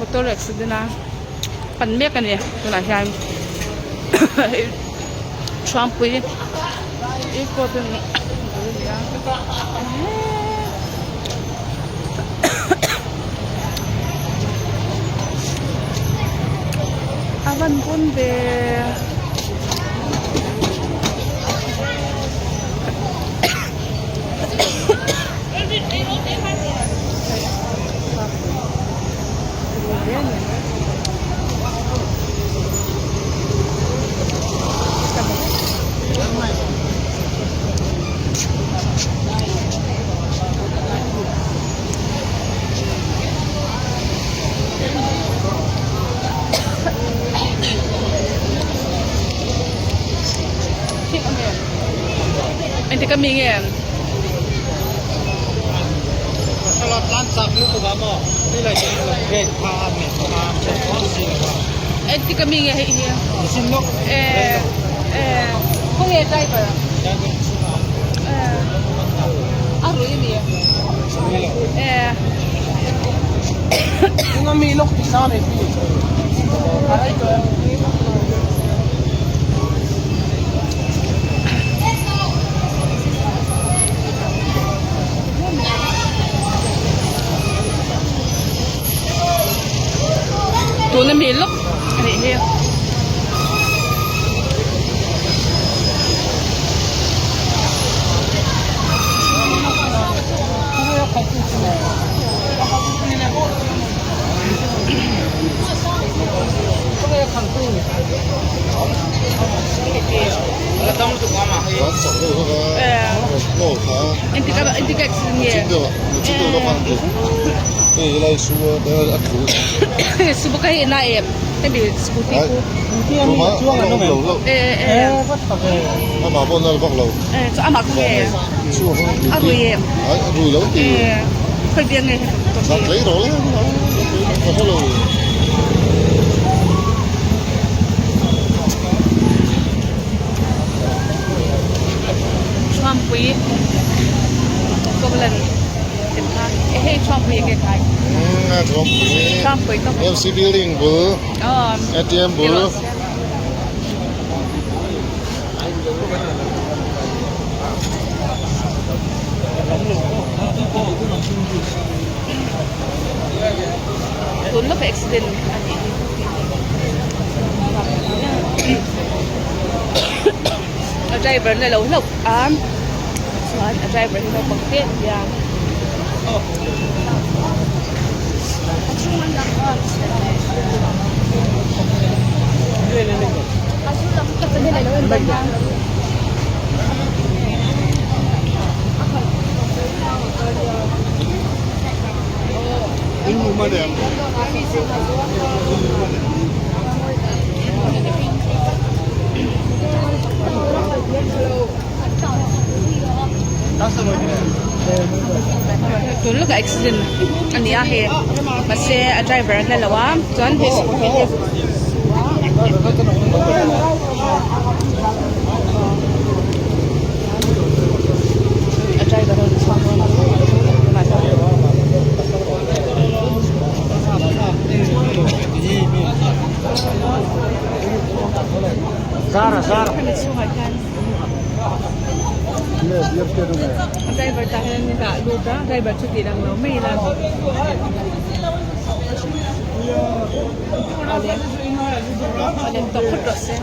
Motor accident a pan mek a ni tunah hian hei Thuampui airport a ni a a van pawn ve. Engtik a mi nge? Engtik a mi nge hei hi? Eh eh khawnge driver? Eh a rui a mi? Eh. Tuna mi lawk a nih hi. Thuampui Kawlan te kha e hei Thuampui enge khai Thuampui ka MC building bul ATM bul Tun lawk a accident a nih hi. A driver na lo hlauh a chuan a driver hi naupang te a ni a. Tun lawkah accident a ni a hei mahse a driver a la lo a chuan he scooty hi a driver a rawn chhuak dawn a Hemi chhungah hian driver tah hian an dah lut a driver chu tih lang lo mai ila awle awle tawp phawt rawh se.